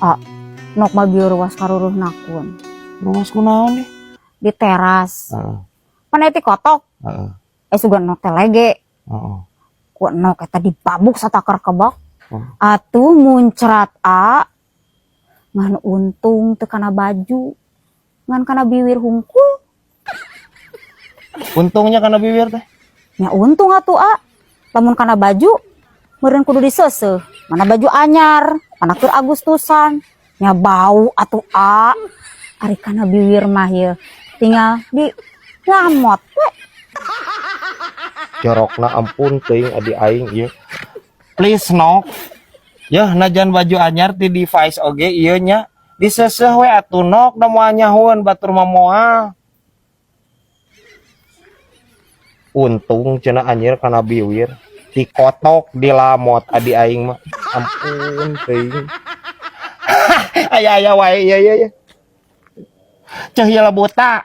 Ah, Nok mah bieu ruas karuruh nakun. Ruas kunaon nih? Di teras. Heeh. Pan eta kotok. Heeh. Eh, sugan Nok teh lege. Heeh. Ku Nok eta dibabuk satakar kebak. Oh. Atuh muncrat, A. Ngan untung teu kana baju. Ngan kana biwir hungkul. Untungnya kana bibir teh. Ya untung atuh, A. Lamun kana baju meureun kudu diseuseuh. Mana baju anyar, mana keur Agustusan. Nya bau atuh, A. Ari kana biwir mah ye tinggal di lamot we. Jorokna ampun teuing adi aing ieu. Please, Nok. Yah, najan baju anyar ti device oge ieu nya diseuseuh we atuh, Nok, da moal nyahoeun batur mah moal. Untung cenah anjir kana biwir. Dikotok dilamot adi aing mah. Ampun teuing. Aya aya wae ieu ieu. Ceuh ieu buta.